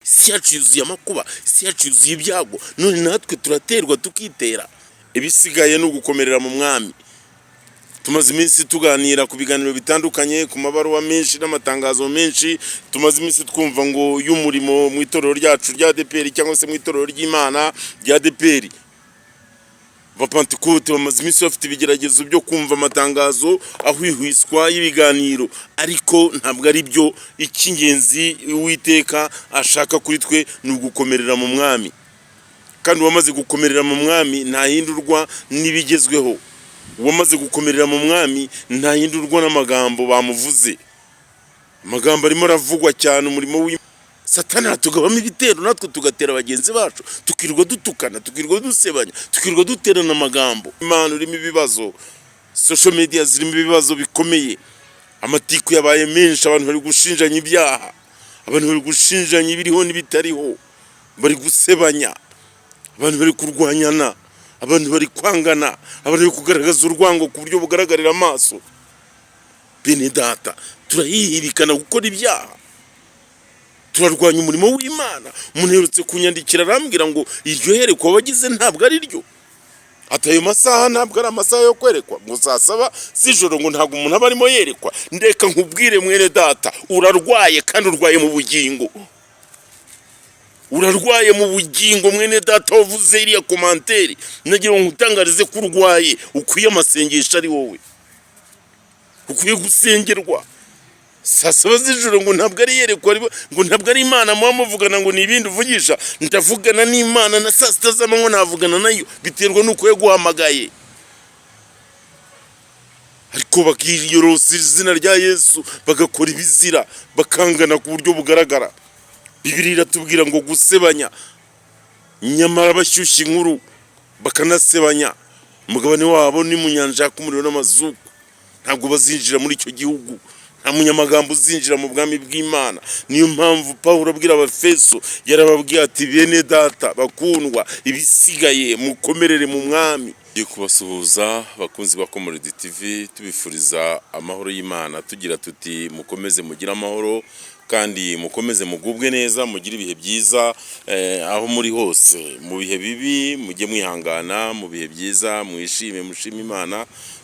Isi yacu yuzuye amakuba, isi yacu yuzuye ibyago, none natwe turaterwa tukitera. Ibisigaye ni ugukomerera mu Mwami. Tumaze iminsi tuganira ku biganiro bitandukanye, ku mabaruwa menshi n'amatangazo menshi tumaze iminsi twumva ngo y'umurimo mu itorero ryacu rya ADEPR, cyangwa se mu itorero ry'Imana rya ADEPR. Abapantekote bamaze iminsi bafite ibigeragezo byo kumva amatangazo ahwihwiswa y'ibiganiro, ariko ntabwo ari byo. Icy'ingenzi Uwiteka ashaka kuri twe ni ugukomerera mu Mwami, kandi uwamaze gukomerera mu Mwami ntahindurwa n'ibigezweho. Uwamaze gukomerera mu Mwami ntahindurwa n'amagambo bamuvuze. Amagambo arimo aravugwa cyane, umurimo w'Imana, Satani aratugabamo ibitero, natwe tugatera bagenzi bacu, tukirirwa dutukana, tukirirwa dusebanya, tukirirwa duterana amagambo. Imana urimo ibibazo, social media zirimo ibibazo bikomeye, amatiku yabaye menshi, abantu bari gushinjanya ibyaha, abantu bari gushinjanya ibiriho n'ibitariho, bari gusebanya, abantu bari kurwanyana, abantu bari kwangana, abantu bari kugaragaza urwango ku buryo bugaragarira amaso. Bene data, turahihirikana gukora ibyaha, turarwanya umurimo w'Imana. Umuntu aherutse kunyandikira arambwira ngo iryo yerekwa wagize ntabwo ari ryo, ati ayo masaha ntabwo ari amasaha yo kwerekwa, ngo saa 7 z'ijoro ngo ntabwo umuntu aba arimo yerekwa. Ndeka nkubwire, mwene data, urarwaye kandi urwaye mu bugingo, urarwaye mu bugingo. Mwene data wavuze iriya commentaire, nagira ngo nkutangarize ko urwaye, ukwiye amasengesho, ari wowe ukwiye gusengerwa. Saa 7 z'ijoro ngo ntabwo ari yerekwa, ngo ntabwo ari Imana muba muvugana, ngo ni ibindi uvugisha. Ndavugana n'Imana na saa 6 z'amanywa, navugana nayo, biterwa n'uko yaguhamagaye. Ariko bakiyorosa izina rya Yesu, bagakora ibizira, bakangana ku buryo bugaragara. Bibiliya iratubwira ngo gusebanya, nyamara bashyushya inkuru bakanasebanya. Umugabane wabo ni mu nyanja yaka umuriro n'amazuku, ntabwo bazinjira muri icyo gihugu. Nta munyamagambo uzinjira mu bwami bw'Imana. Niyo mpamvu Pawulo abwira Abafeso yarababwiye ati: "Bene data bakundwa, ibisigaye mukomerere mu Mwami." Tugiye kubasuhuza, abakunzi ba Comrade TV, tubifuriza amahoro y'Imana, tugira tuti: mukomeze mugire amahoro kandi mukomeze mugubwe neza, mugire ibihe byiza aho muri hose. Mu bihe bibi mujye mwihangana, mu bihe byiza mwishime, mushime Imana.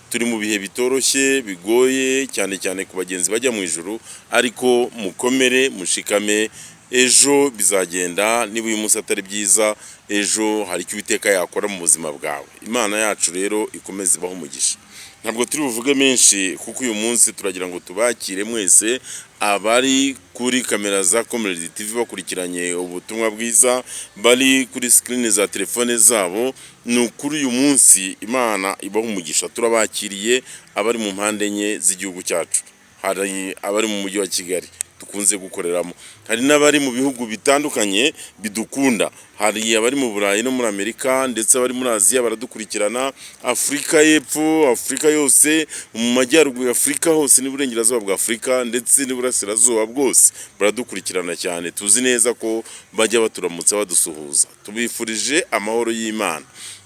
Turi mu bihe bitoroshye, bigoye cyane cyane ku bagenzi bajya mu ijuru, ariko mukomere, mushikame, ejo bizagenda. Niba uyu munsi atari byiza, ejo hari icyo Uwiteka yakora mu buzima bwawe. Imana yacu rero ikomeze ibaho umugisha. Ntabwo turi buvuge menshi, kuko uyu munsi turagira ngo tubakire mwese abari kuri kamera za Comrade TV bakurikiranye ubutumwa bwiza, bari kuri screen za telefone zabo. Ni ukuri uyu munsi Imana ibaha umugisha. Turabakiriye abari mu mpande enye z'igihugu cyacu. Hari abari mu mujyi wa Kigali dukunze gukoreramo, hari n'abari mu bihugu bitandukanye bidukunda, hari abari mu Burayi no muri Amerika, ndetse abari muri Aziya baradukurikirana, Afurika y'Epfo, Afurika yose, mu majyaruguru ya Afurika hose n'iburengerazuba bwa Afurika ndetse n'iburasirazuba bwose baradukurikirana cyane. Tuzi neza ko bajya baturamutsa, badusuhuza. Tubifurije amahoro y'Imana.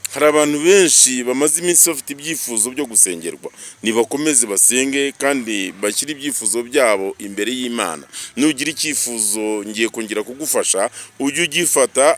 Hari abantu benshi bamaze iminsi bafite ibyifuzo byo gusengerwa, nibakomeze basenge kandi bashyire ibyifuzo byabo imbere y'Imana. Nugira icyifuzo, ngiye kongera kugufasha, ujye ugifata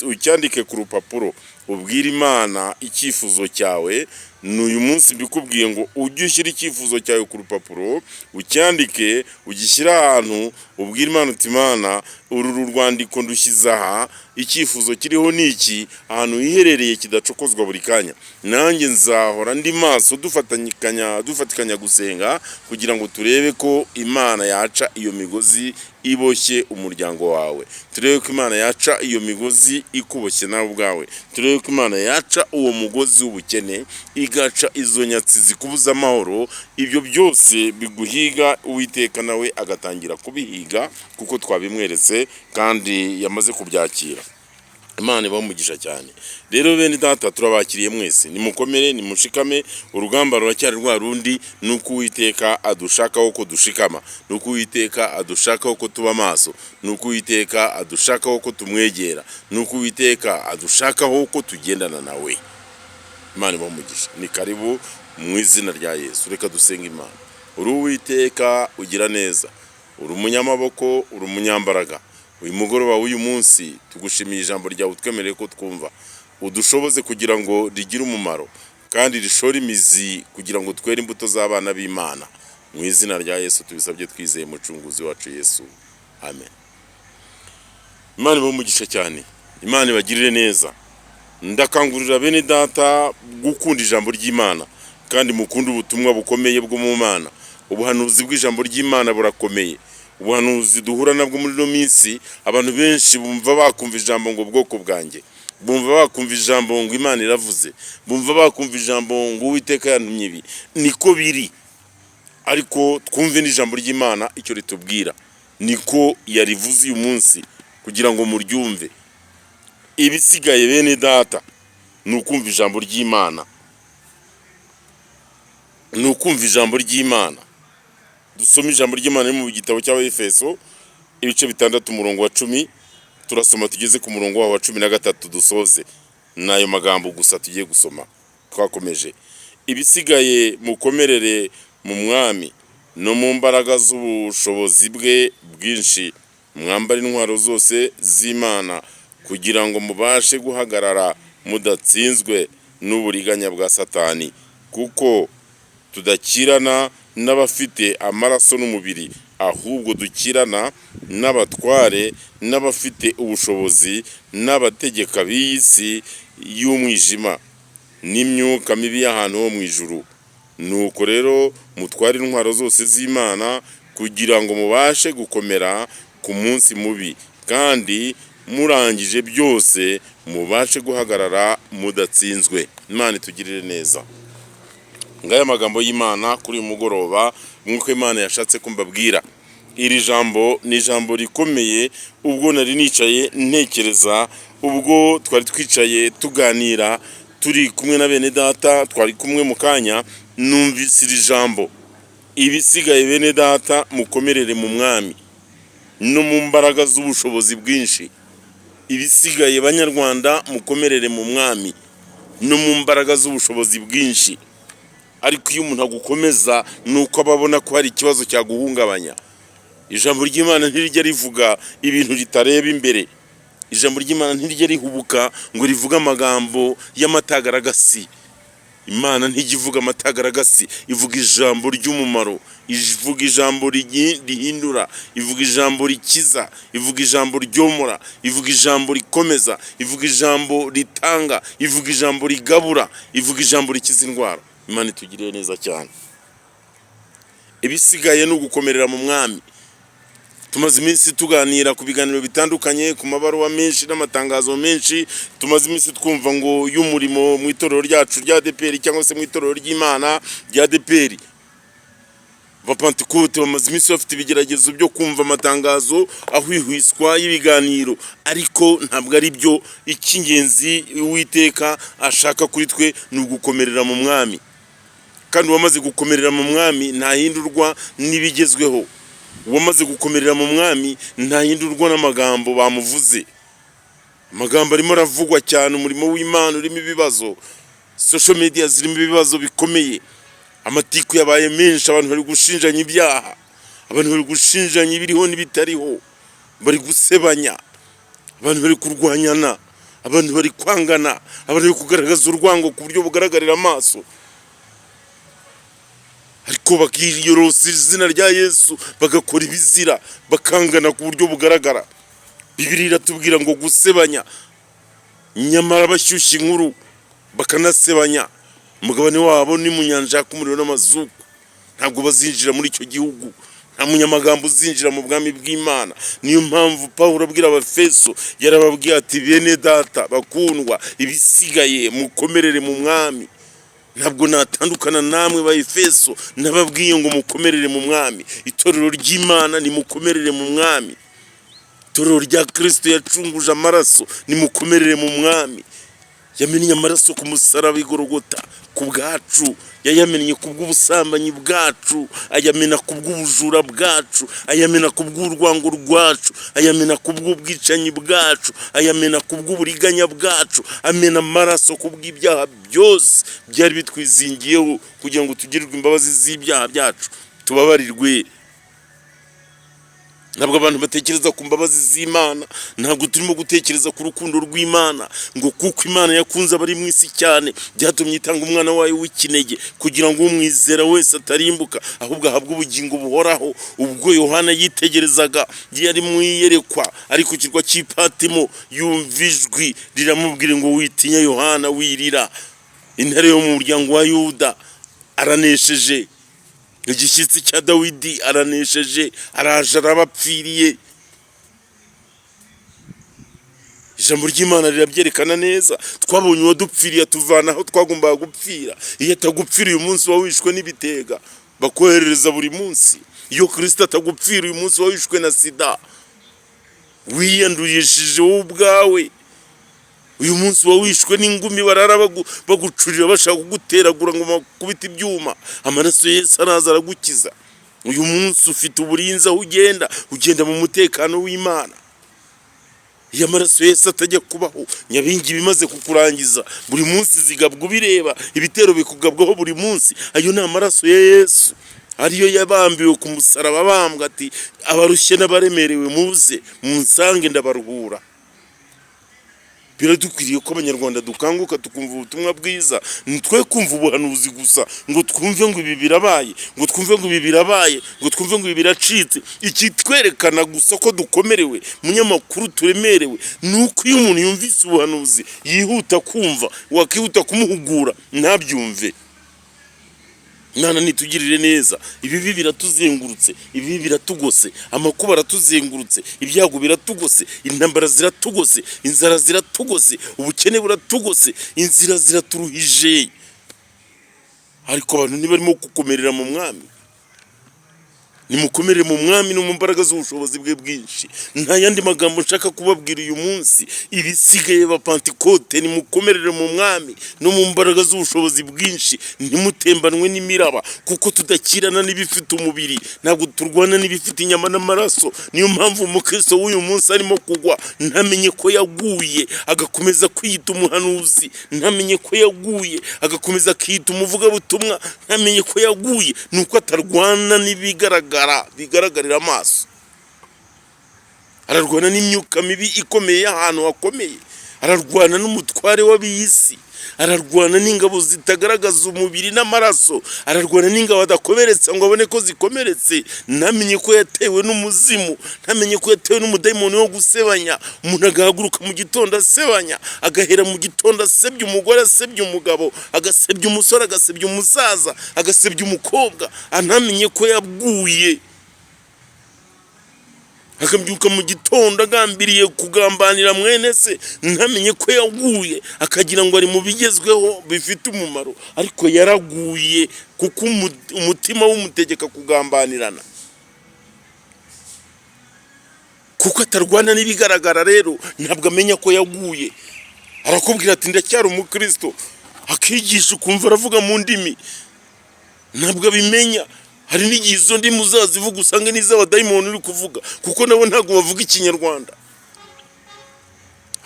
ucyandike ku rupapuro, ubwire Imana icyifuzo cyawe. Ni uyu munsi mbikubwiye ngo ujye ushyira icyifuzo cyawe ku rupapuro, ucyandike, ugishyire ahantu, ubwire Imana uti: "Imana, uru rwandiko ndushyize aha, icyifuzo kiriho ni iki," ahantu hiherereye kidacokozwa buri kanya. Nanjye nzahora ndi maso, dufatikanya gusenga kugira ngo turebe ko Imana yaca iyo migozi iboshye umuryango wawe, turebe ko Imana yaca iyo migozi ikuboshye nawe ubwawe, turebe ko Imana yaca uwo mugozi w'ubukene, igaca izo nyatsi zikubuza amahoro, ibyo byose biguhiga. Uwiteka nawe agatangira kubihiga kuko twabimweretse kandi yamaze kubyakira. Imana ibahe umugisha cyane. Rero bene data, turabakiriye mwese, nimukomere, nimushikame. Urugamba ruracyari rwa rundi, ni uko Uwiteka adushakaho ko dushikama, ni uko Uwiteka adushakaho ko tuba maso, ni uko Uwiteka adushakaho ko tumwegera, ni uko Uwiteka adushakaho ko tugendana nawe. Imana ibahe umugisha. Ni karibu mu izina rya Yesu. Reka dusenga Imana. Uri Uwiteka ugira neza, uri umunyamaboko, uri umunyambaraga. Uyu mugoroba w'uyu munsi tugushimiye ijambo ryawe utwemereye ko twumva. Udushoboze kugira ngo rigire umumaro kandi rishore imizi kugira ngo twere imbuto z'abana b'Imana. Mu izina rya Yesu tubisabye twizeye, Mucunguzi wacu Yesu, amen. Imana ibahe umugisha cyane, Imana ibagirire neza. Ndakangurira bene data gukunda ijambo ry'Imana kandi mukunde ubutumwa bukomeye bwo mu Mana. Ubuhanuzi bw'ijambo ry'Imana burakomeye. Ubuhanuzi duhura nabwo muri ino minsi, abantu benshi bumva bakumva ijambo ngo "bwoko bwanjye", bumva bakumva ijambo ngo "Imana iravuze", bumva bakumva ijambo ngo "Uwiteka yantumye ibi". Niko biri, ariko twumve n'ijambo ry'Imana icyo ritubwira. Niko yarivuze uyu munsi kugira ngo muryumve. Ibisigaye, bene data, ni ukumva ijambo ry'Imana, ni ukumva ijambo ry'Imana. Dusome ijambo ry'Imana riri mu gitabo cy'Abefeso, ibice 6, umurongo wa 10. Turasoma tugeze ku murongo waho wa 13, dusoze. Ni ayo magambo gusa tugiye gusoma, twakomeje. Ibisigaye mukomerere mu Mwami no mu mbaraga z'ubushobozi bwe bwinshi, mwambare intwaro zose z'Imana kugira ngo mubashe guhagarara mudatsinzwe n'uburiganya bwa Satani, kuko tudakirana n'abafite amaraso n'umubiri, ahubwo dukirana n'abatware n'abafite ubushobozi n'abategeka b'iyi si y'umwijima n'imyuka mibi y'ahantu ho mu ijuru. Nuko rero mutware intwaro zose z'Imana kugira ngo mubashe gukomera ku munsi mubi, kandi murangije byose mubashe guhagarara mudatsinzwe. Imana itugirire neza. Ngaya amagambo y'Imana kuri uyu mugoroba, nk'uko Imana yashatse ko mbabwira. Iri jambo ni ijambo rikomeye. Ubwo nari nicaye ntekereza, ubwo twari twicaye tuganira turi kumwe na bene data twari kumwe mu kanya, numvise iri jambo: ibisigaye, bene data, mukomerere mu Mwami no mu mbaraga z'ubushobozi bwinshi. Ibisigaye, Banyarwanda, mukomerere mu Mwami no mu mbaraga z'ubushobozi bwinshi. Ariko iyo umuntu agukomeza, ni uko aba abona ko hari ikibazo cyaguhungabanya. Ijambo ry'Imana ntirijya rivuga ibintu ritareba imbere. Ijambo ry'Imana ntirijya rihubuka ngo rivuge amagambo y'amatagaragasi. Imana ntijya ivuga amatagaragasi, ivuga ijambo ry'umumaro, ivuga ijambo rihindura, ivuga ijambo rikiza, ivuga ijambo ryomora, ivuga ijambo rikomeza, ivuga ijambo ritanga, ivuga ijambo rigabura, ivuga ijambo rikiza indwara. Imana itugirire neza cyane. Ibisigaye ni ugukomerera mu Mwami. Tumaze iminsi tuganira ku biganiro bitandukanye, ku mabaruwa menshi n'amatangazo menshi tumaze iminsi twumva ngo y'umurimo mu itorero ryacu rya ADEPR, cyangwa se mu itorero ry'Imana rya ADEPR. Abapantekote bamaze iminsi bafite ibigeragezo byo kumva amatangazo ahwihwiswa y'ibiganiro, ariko ntabwo ari byo. Icy'ingenzi Uwiteka ashaka kuri twe ni ugukomerera mu Mwami, kandi uwamaze gukomerera mu Mwami ntahindurwa n'ibigezweho. Uwamaze gukomerera mu Mwami ntahindurwa n'amagambo bamuvuze. Amagambo arimo aravugwa cyane, umurimo w'Imana urimo ibibazo, social media zirimo ibibazo bikomeye, amatiku yabaye menshi, abantu bari gushinjanya ibyaha, abantu bari gushinjanya ibiriho n'ibitariho, bari gusebanya, abantu bari kurwanyana, abantu bari kwangana, abantu bari kugaragaza urwango ku buryo bugaragarira amaso, ariko bakiyorosa izina rya Yesu, bagakora ibizira, bakangana ku buryo bugaragara. Bibiliya iratubwira ngo gusebanya, nyamara bashyushya inkuru bakanasebanya. Umugabane wabo ni mu nyanja yaka umuriro n'amazuku, ntabwo bazinjira muri icyo gihugu. Nta munyamagambo uzinjira mu bwami bw'Imana. Niyo mpamvu Pawulo abwira Abafeso, yarababwiye ati: "Bene data bakundwa, ibisigaye mukomerere mu Mwami." Ntabwo natandukana namwe ba Efeso, nababwiye ngo mukomerere mu Mwami. Itorero ry'Imana, nimukomerere mu Mwami. Itorero rya Kirisito yacunguje amaraso, nimukomerere mu Mwami. Yamennye amaraso ku musaraba i Gorogota ku bwacu, yayamennye ku bw'ubusambanyi bwacu, ayamena ku bw'ubujura bwacu, ayamena ku bw'urwango rwacu, ayamena ku bw'ubwicanyi bwacu, ayamena ku bw'uburiganya bwacu, amena amaraso ku bw'ibyaha byose byari bitwizingiyeho kugira ngo tugirirwe imbabazi z'ibyaha byacu, tubabarirwe. Ntabwo abantu batekereza ku mbabazi z'Imana, ntabwo turimo gutekereza ku rukundo rw'Imana, ngo kuko Imana yakunze abari mu isi cyane, byatumye itanga umwana wayo w'ikinege kugira ngo umwizera wese atarimbuka, ahubwo ahabwe ubugingo buhoraho. Ubwo Yohana yitegerezaga, yari mu iyerekwa ari ku kirwa cy'i Patimo, yumva ijwi riramubwira ngo: "Witinya Yohana, wirira, Intare yo mu muryango wa Yuda aranesheje, igishyitsi cya Dawidi aranesheje, araje arabapfiriye." Ijambo ry'Imana rirabyerekana neza. Twabonye uwadupfiriye, atuvana aho twagombaga gupfira. Iyo atagupfira, uyu munsi wishwe n'ibitega bakoherereza buri munsi. Iyo Kirisito atagupfira, uyu munsi wishwe na sida wiyandurishije wowe ubwawe. Uyu munsi wishwe n'ingumi barara bagucurira, bashaka kuguteragura ngo bakubite ibyuma. Amaraso Yesu araza aragukiza. Uyu munsi ufite uburinzi, aho ugenda ugenda mu mutekano w'Imana. Iyo amaraso Yesu atajya kubaho, nyabingi bimaze kukurangiza. Buri munsi zigabwa ubireba, ibitero bikugabwaho buri munsi. Ayo ni amaraso ya Yesu ariyo yabambiwe ku musaraba, abambwa, ati: "Abarushye n'abaremerewe, muze munsange, ndabaruhura." Biradukwiriye ko Abanyarwanda dukanguka, tukumva ubutumwa bwiza. Ntitwe kumva ubuhanuzi gusa, ngo twumve ngo ibi birabaye, ngo twumve ngo ibi birabaye, ngo twumve ngo ibi biracitse. Ikitwerekana gusa ko dukomerewe, munyamakuru, turemerewe, ni uko iyo umuntu yumvise ubuhanuzi yihuta kumva, wakihuta kumuhugura ntabyumve. Imana nitugirire neza. Ibibi biratuzengurutse, ibibi biratugose, amakuba aratuzengurutse, ibyago biratugose, intambara ziratugose, inzara ziratugose, ubukene buratugose, inzira ziraturuhije, ariko abantu ntibarimo gukomerera mu Mwami. Nimukomerere mu Mwami no mu mbaraga z'ubushobozi bwe bwinshi. Nta yandi magambo nshaka kubabwira uyu munsi. Ibisigaye ba Pantekote, nimukomerere mu Mwami no mu mbaraga z'ubushobozi bwinshi, ntimutembanwe n'imiraba, kuko tudakirana n'ibifite umubiri, ntabwo turwana n'ibifite inyama n'amaraso. Niyo mpamvu umukristo w'uyu munsi arimo kugwa ntamenye ko yaguye, agakomeza kwiyita umuhanuzi, ntamenye ko yaguye, agakomeza akiyita umuvugabutumwa, ntamenye ko yaguye. Ni uko atarwana n'ibigaragara bigaragarira amaso, ararwana n'imyuka mibi ikomeye y'ahantu hakomeye, ararwana n'umutware w'ab'isi, ararwana n'ingabo zitagaragaza umubiri n'amaraso, ararwana n'ingabo adakomeretsa ngo abone ko zikomeretse, ntamenye ko yatewe n'umuzimu, ntamenye ko yatewe n'umudayimoni wo gusebanya. Umuntu agahaguruka mu gitondo asebanya, agahera mu gitondo asebya umugore, asebya umugabo, agasebya umusore, agasebya umusaza, agasebya umukobwa, ntamenye ko yaguye. Akabyuka mu gitondo agambiriye kugambanira mwene se, ntamenye ko yaguye, akagira ngo ari mu bigezweho bifite umumaro, ariko yaraguye, kuko umutima w'umutegeka kugambanirana. Kuko atarwana n'ibigaragara rero, ntabwo amenya ko yaguye. Arakubwira ati: "Ndacyari umukristo," akigisha, ukumva aravuga mu ndimi, ntabwo abimenya. Hari n'igihe izo ndimi uzazivuga usanga n'iz'abadayimoni uri kuvuga, kuko nabo ntabwo bavuga Ikinyarwanda.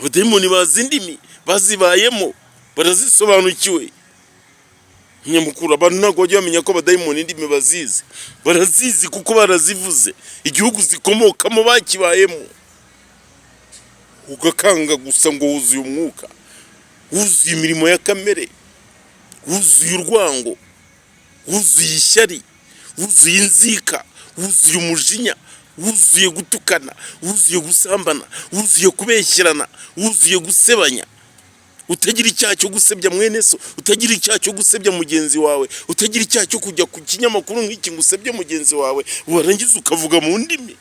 Abadayimoni bazi indimi, bazibayemo, barazisobanukiwe. Nyamukuru, abantu ntabwo bajya bamenya ko abadayimoni indimi bazizi. Barazizi kuko barazivuze, igihugu zikomokamo bakibayemo. Ugakanga gusa ngo wuzuye umwuka, wuzuye imirimo ya kamere, wuzuye urwango, wuzuye ishyari, wuzuye inzika, wuzuye umujinya, wuzuye gutukana, wuzuye gusambana, wuzuye kubeshyerana, wuzuye gusebanya, utagira icyaha cyo gusebya mwene so, utagira icyaha cyo gusebya mugenzi wawe, utagira icyaha cyo kujya ku kinyamakuru nk'iki ngo usebye mugenzi wawe, warangiza ukavuga mu ndimi.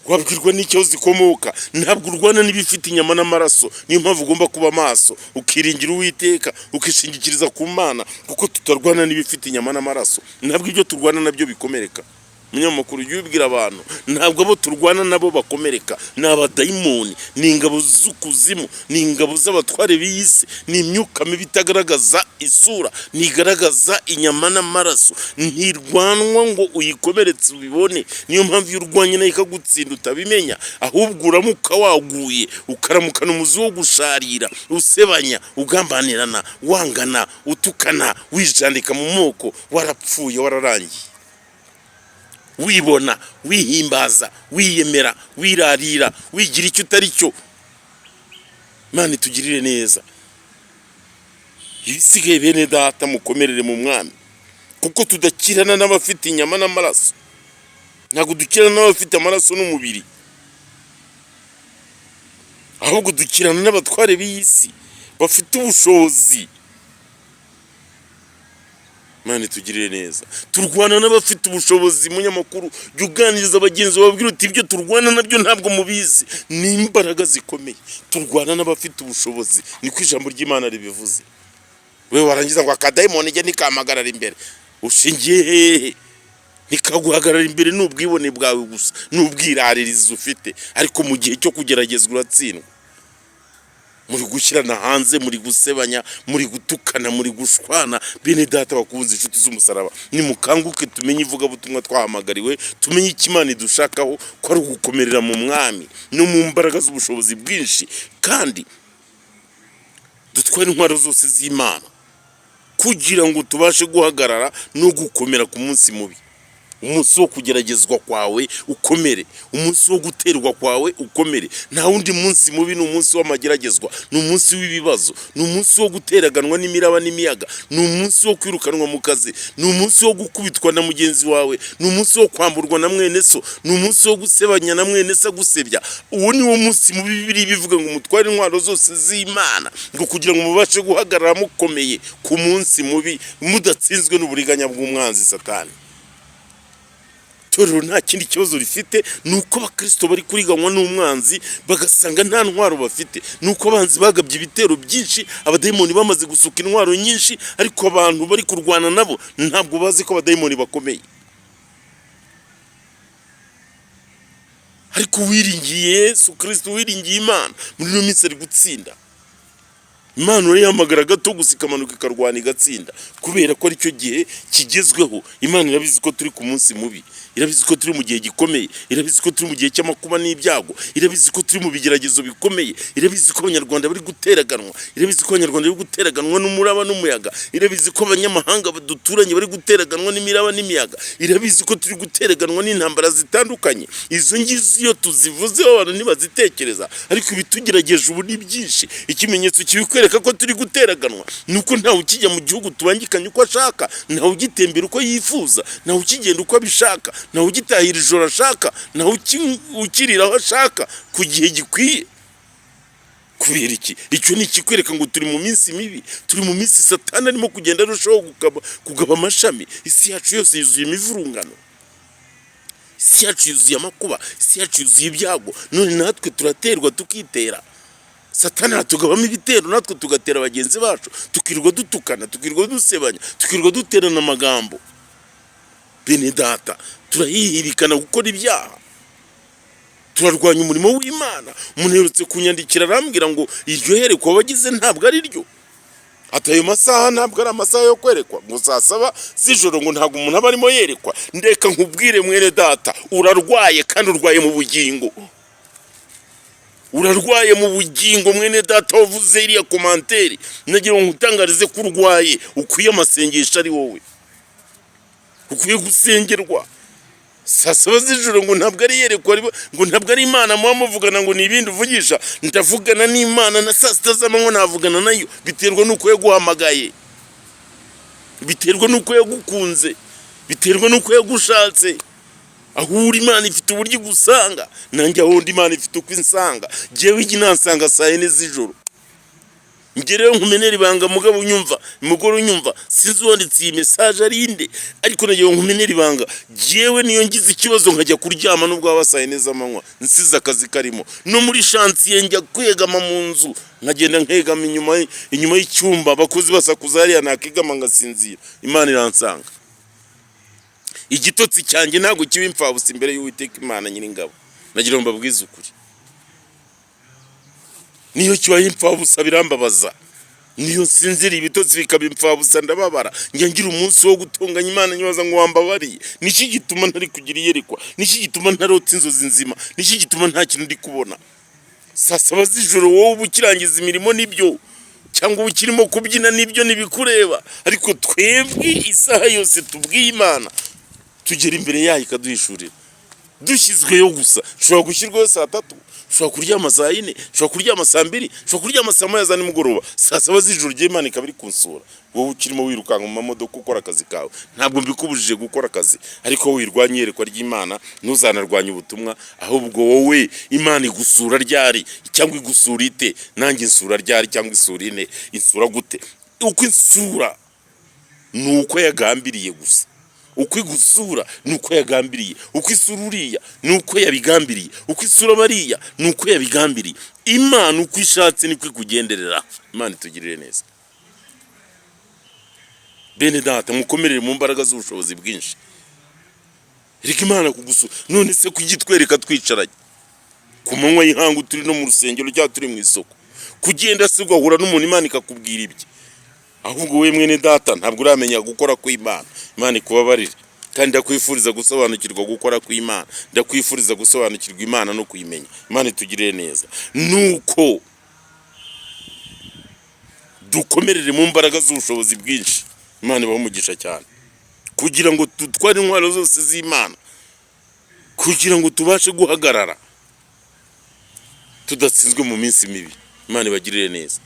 Wabwirwa n'icyo zikomoka? Ntabwo urwana n'ibifite inyama n'amaraso. Niyo mpamvu ugomba kuba maso, ukiringira Uwiteka, ukishingikiriza ku Mana, kuko tutarwana n'ibifite inyama n'amaraso. Ntabwo ibyo turwana nabyo bikomereka. Umunyamakuru, ujye ubibwira abantu, ntabwo abo turwana nabo bakomereka. Ni abadayimoni, ni ingabo z'ukuzimu, ni ingabo z'abatware b'iyi si, ni imyuka mibi itagaragaza isura, ntigaragaza inyama n'amaraso, ntirwanwa ngo uyikomeretse ubibone. Niyo mpamvu iyo urwanye nayo ikagutsinda utabimenya, ahubwo uramuka waguye, ukaramukana umuzi wo gusharira, usebanya, ugambanirana, wangana, utukana, wijandika mu moko, warapfuye, wararangiye. Wibona, wihimbaza, wiyemera, wirarira, wigira icyo utari cyo. Imana itugirire neza. Ibisigaye, bene data, mukomerere mu Mwami, kuko tudakirana n'abafite inyama n'amaraso. Ntabwo dukirana n'abafite amaraso n'umubiri, ahubwo dukirana n'abatware b'iyi si bafite ubushobozi. Imana itugirire neza. Turwana n'abafite ubushobozi. Munyamakuru, jya uganiriza bagenzi babwira uti: "Ibyo turwana nabyo ntabwo mubizi, ni imbaraga zikomeye." Turwana n'abafite ubushobozi, niko ijambo ry'Imana ribivuze. We warangiza ngo akadayimoni ijya ntikampagarara imbere. Ushingiye hehe? Ntikaguhagarara imbere ni ubwibone bwawe gusa n'ubwiraririzi ufite, ariko mu gihe cyo kugeragezwa uratsindwa. Muri gushyirana hanze, muri gusebanya, muri gutukana, muri gushwana. Bene data bakunze, inshuti z'umusaraba, nimukanguke, tumenye ivugabutumwa twahamagariwe, tumenye icyo Imana idushakaho, ko ari ugukomerera mu Mwami no mu mbaraga z'ubushobozi bwinshi, kandi dutware intwaro zose z'Imana kugira ngo tubashe guhagarara no gukomera ku munsi mubi. Umunsi wo kugeragezwa kwawe ukomere, umunsi wo guterwa kwawe ukomere. Nta wundi munsi mubi, ni umunsi w'amageragezwa, ni umunsi w'ibibazo, ni umunsi wo guteraganwa n'imiraba n'imiyaga, ni umunsi wo kwirukanwa mu kazi, ni umunsi wo gukubitwa na mugenzi wawe, ni umunsi wo kwamburwa na mwene so, ni umunsi wo gusebanya na mwene se agusebya. Uwo ni wo munsi mubi. Bibiliya bivuga ngo mutware intwaro zose z'Imana, ngo kugira ngo mubashe guhagarara mukomeye ku munsi mubi, mudatsinzwe n'uburiganya bw'umwanzi Satani. Itorero nta kindi kibazo rifite, ni uko abakristo bari kuriganywa n'umwanzi, bagasanga nta ntwaro bafite. Ni uko abanzi bagabye ibitero byinshi, abadayimoni bamaze gusuka intwaro nyinshi, ariko abantu bari kurwana nabo ntabwo bazi ko abadayimoni bakomeye. Ariko uwiringiye Yesu Kirisito, uwiringiye Imana, muri ino minsi ari gutsinda. Imana urayihamagara gato gusa ikamanuka, ikarwana, igatsinda, kubera ko aricyo gihe kigezweho. Imana irabizi ko turi ku munsi mubi, irabizi ko turi mu gihe gikomeye, irabizi ko turi mu gihe cy'amakuba n'ibyago, irabizi ko turi mu bigeragezo bikomeye, irabizi ko Abanyarwanda bari guteraganwa, irabizi ko Abanyarwanda bari guteraganwa n'umuraba n'umuyaga, irabizi ko abanyamahanga duturanye bari guteraganwa n'imiraba n'imiyaga, irabizi ko turi guteraganwa n'intambara zitandukanye. Izo ngizo iyo tuzivuzeho abantu ntibazitekereza, ariko ibitugerageje ubu ni byinshi. Ikimenyetso kibikwereka ko turi guteraganwa ni uko ntawe ukijya mu gihugu tubangikanye uko ashaka, ntawe ugitembera uko yifuza, ntawe ukigenda uko abishaka, ntawe ugitahira ijoro ashaka, ntawe ukirira aho ashaka ku gihe gikwiye. Kubera iki? Icyo ni ikikwereka ngo turi mu minsi mibi, turi mu minsi Satani arimo kugenda arushaho kugaba amashami. Isi yacu yose yuzuye imivurungano, isi yacu yuzuye amakuba, isi yacu yuzuye ibyago. None natwe turaterwa tukitera. Satani aratugabamo ibitero, natwe tugatera bagenzi bacu, tukirirwa dutukana, tukirirwa dusebanya, tukirirwa duterana amagambo. Bene data, turahihirikana gukora ibyaha, turarwanya umurimo w'Imana. Umuntu aherutse kunyandikira arambwira ngo iryo herekwa wagize ntabwo ari ryo, ati ayo masaha ntabwo ari amasaha yo kwerekwa, ngo saa 7 z'ijoro ngo ntabwo umuntu aba arimo yerekwa. Ndeka nkubwire, mwene data, urarwaye kandi urwaye mu bugingo, urarwaye mu bugingo. Mwene data wavuze iriya commentaire, nagira ngo nkutangarize ko urwaye, ukwiye amasengesho, ari wowe ukwiye gusengerwa. Saa 7 z'ijoro ngo ntabwo ari iyerekwa, ngo ntabwo ari Imana muba muvugana, ngo ni ibindi uvugisha. Ndavugana n'Imana na saa 6 z'amanywa, navugana nayo. Biterwa n'uko yaguhamagaye, biterwa n'uko yagukunze, biterwa n'uko yagushatse. Aho uri Imana ifite uburyo igusanga, nanjye aho ndi Imana ifite uko insanga. Jyewe ijya inansanga saa 4 z'ijoro. Njye rero nkumenera ibanga, mugabo unyumva, mugore unyumva, sinzi uwanditse iyi message ari inde, ariko nagira ngo nkumenere ibanga. Jyewe niyo ngize ikibazo nkajya kuryama, nubwo haba saa 4 z'amanywa, nsize akazi karimo no muri chantier, njya kwegama mu nzu, nkagenda nkegama inyuma y'icyumba, abakozi basakuza hariya, nakegama ngasinzira, Imana iransanga. Igitotsi cyanjye ntabwo kiba imfabusa imbere y'Uwiteka Imana Nyiringabo. Nagira ngo mbabwize ukuri, niyo kibaye imfabusa birambabaza, niyo nsinziriye ibitotsi bikaba imfabusa ndababara. Njya ngira umunsi wo gutunganya Imana, nyibaza ngo wambabariye, niki gituma ntari kugira iyerekwa? Niki gituma ntarota inzozi nzima? Niki gituma nta kintu ndi kubona? Saa 7 z'ijoro wowe uba ukirangiza imirimo nibyo, cyangwa uba ukirimo kubyina nibyo, ntibikureba. Ariko twebwe isaha yose tubwiye Imana. Tugera imbere yayo ikaduhishurira. Dushyizweyo gusa, ushobora gushyirwayo saa 3, ushobora kuryama saa 4, ushobora kuryama saa 2, ushobora kuryama saa 1 za nimugoroba, saa 7 z'ijoro ry'Imana ikaba iri kunsura. Wowe ukirimo wirukanka mu mamodoka ukora akazi kawe, ntabwo mbikubujije gukora akazi, ariko wirwanya iyerekwa ry'Imana, ntuzanarwanye ubutumwa. Ahubwo wowe, Imana igusura ryari cyangwa igusura ite? Nanjye insura ryari cyangwa isura ine? Insura gute? Uko insura ni uko yagambiriye gusa. Uko igusura ni uko yagambiriye. Uko isura uriya ni uko yabigambiriye. Uko isura bariya ni uko yabigambiriye. Imana uko ishatse niko ikugenderera. Imana itugirire neza. Bene data, mukomerere mu mbaraga z'ubushobozi bwinshi. Reka Imana kugusura. None se kugitwereka twicaranye ku manywa y'ihangu, turi no mu rusengero cyangwa turi mu isoko, kugenda se ugahura n'umuntu, Imana ikakubwira ibye? Ahubwo wowe mwene data, ntabwo uramenya gukora kw'Imana. Imana ikubabarire, kandi ndakwifuriza gusobanukirwa gukora kw'Imana, ndakwifuriza gusobanukirwa Imana no kuyimenya. Imana itugirire neza. Nuko dukomerere mu mbaraga z'ubushobozi bwinshi. Imana ibahe umugisha cyane, kugira ngo dutware intwaro zose z'Imana, kugira ngo tubashe guhagarara tudatsinzwe mu minsi mibi. Imana ibagirire neza.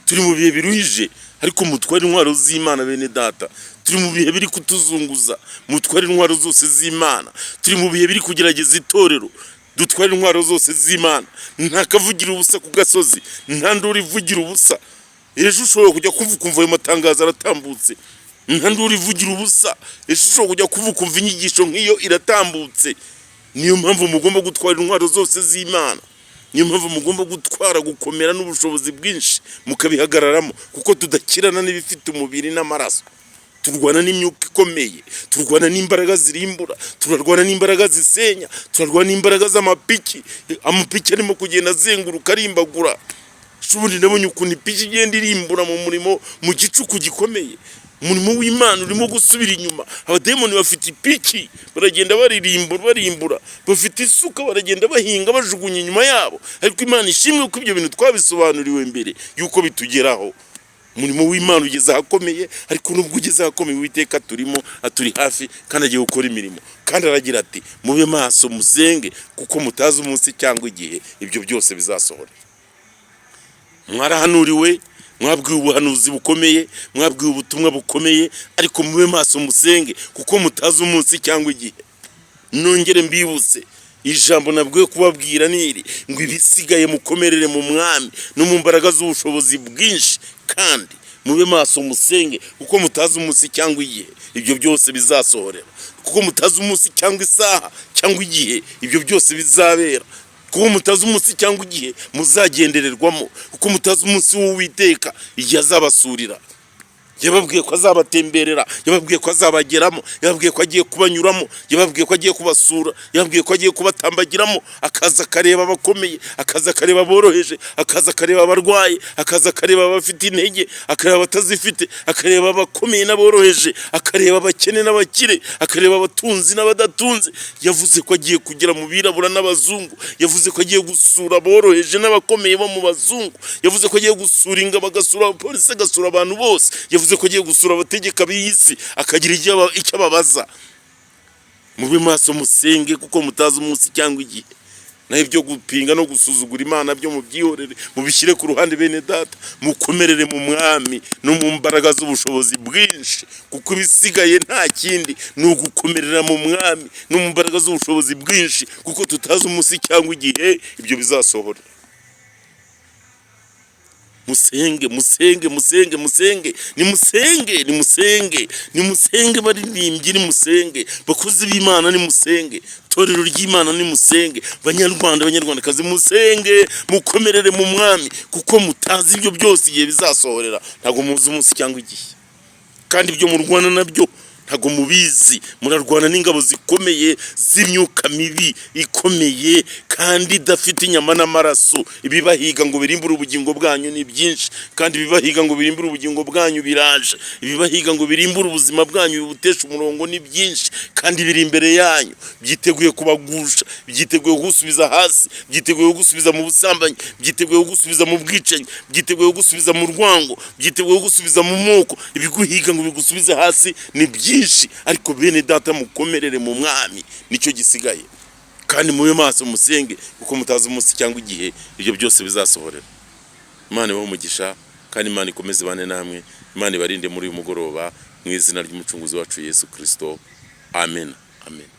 Turi mu bihe biruhije, ariko mutware intwaro z'Imana. Bene data, turi mu bihe biri kutuzunguza, mutware intwaro zose z'Imana. Turi mu bihe biri kugerageza itorero, dutware intwaro zose z'Imana. Nta kavugira ubusa ku gasozi, nta nduru ivugira ubusa. Ejo ushobora kujya kumva ukumva ayo matangazo aratambutse. Nta nduru ivugira ubusa. Ejo ushobora kujya kumva ukumva inyigisho nk'iyo iratambutse. Niyo mpamvu mugomba gutwara intwaro zose z'Imana. Niyo mpamvu mugomba gutwara gukomera n'ubushobozi bwinshi, mukabihagararamo, kuko tudakirana n'ibifite umubiri n'amaraso. Turwana n'imyuka ikomeye, turwana n'imbaraga zirimbura, turarwana n'imbaraga zisenya, turarwana n'imbaraga z'amapiki. Amapiki arimo kugenda azenguruka arimbagura. Ubundi nabonye ukuntu ipiki igenda irimbura mu murimo mu gicuku gikomeye. Umurimo w'Imana urimo gusubira inyuma. Abadayimoni bafite ipiki, baragenda baririmbura, barimbura. Bafite isuka, baragenda bahinga, bajugunya inyuma yabo. Ariko Imana ishimwe ko ibyo bintu twabisobanuriwe mbere y'uko bitugeraho. Umurimo w'Imana ugeze ahakomeye, ariko nubwo ugeze ahakomeye, Uwiteka turimo, aturi hafi, kandi agiye gukora imirimo. Kandi aragira ati: "Mube maso, musenge, kuko mutazi umunsi cyangwa igihe ibyo byose bizasohora." Mwarahanuriwe, mwabwiwe ubuhanuzi bukomeye, mwabwiwe ubutumwa bukomeye, ariko mube maso, musenge, kuko mutazi umunsi cyangwa igihe. Nongere mbibutse ijambo nabwiwe kubabwira niri ngo: ibisigaye mukomerere mu Mwami no mu mbaraga z'ubushobozi bwinshi, kandi mube maso, musenge, kuko mutazi umunsi cyangwa igihe ibyo byose bizasohorera, kuko mutazi umunsi cyangwa isaha cyangwa igihe ibyo byose bizabera, kuko mutazi umunsi cyangwa igihe muzagendererwamo, kuko mutazi umunsi w'Uwiteka igihe azabasurira. Yababwiye ko azabatemberera, yababwiye ko azabageramo, yababwiye ko agiye kubanyuramo, yababwiye ko agiye kubasura, yababwiye ko agiye kubatambagiramo, akaza akareba abakomeye, akaza akareba aboroheje, akaza akareba abarwayi, akaza akareba abafite intege, akareba abatazifite, akareba abakomeye n'aboroheje, akareba abakene n'abakire, akareba abatunzi n'abadatunze. Yavuze ko agiye kugera mu birabura n'abazungu. Yavuze ko agiye gusura aboroheje n'abakomeye bo mu bazungu. Yavuze ko agiye gusura ingabo, agasura abapolisi, agasura abantu bose. Yavuze ko agiye gusura abategeka b'iyi si, akagira icyo ababaza. Mube maso, musenge, kuko mutazi umunsi cyangwa igihe. Naho ibyo gupinga no gusuzugura Imana byo mubyihorere, mubishyire ku ruhande. Bene data, mukomerere mu Mwami no mu mbaraga z'ubushobozi bwinshi, kuko ibisigaye nta kindi, ni ugukomerera mu Mwami no mu mbaraga z'ubushobozi bwinshi, kuko tutazi umunsi cyangwa igihe ibyo bizasohora. Musenge, musenge, musenge, musenge, nimusenge, nimusenge, nimusenge. Baririmbyi nimusenge, bakozi b'Imana nimusenge, torero ry'Imana nimusenge, banyarwanda, banyarwandakazi musenge, mukomerere mu Mwami, kuko mutazi ibyo byose igihe bizasohorera. Ntabwo muzi umunsi cyangwa igihe, kandi ibyo murwana nabyo ntabwo mubizi. Murarwana n'ingabo zikomeye z'imyuka mibi ikomeye kandi idafite inyama n'amaraso. Ibibahiga ngo birimbure ubugingo bwanyu ni byinshi, kandi ibibahiga ngo birimbure ubugingo bwanyu biraje. Ibibahiga ngo birimbure ubuzima bwanyu, bibuteshe umurongo, ni byinshi kandi biri imbere yanyu, byiteguye kubagusha, byiteguye kugusubiza hasi, byiteguye kugusubiza mu busambanyi, byiteguye kugusubiza mu bwicanyi, byiteguye kugusubiza mu rwango, byiteguye kugusubiza mu moko. Ibiguhiga ngo bigusubize hasi ni byinshi. Byinshi, ariko bene data, mukomerere mu Mwami, nicyo gisigaye. Kandi mube maso, musenge, kuko mutazi umunsi cyangwa igihe ibyo byose bizasohorera. Imana ibahe umugisha, kandi Imana ikomeze ibane namwe. Imana ibarinde muri uyu mugoroba, mu izina ry'Umucunguzi wacu Yesu Kirisito. Amen, amen.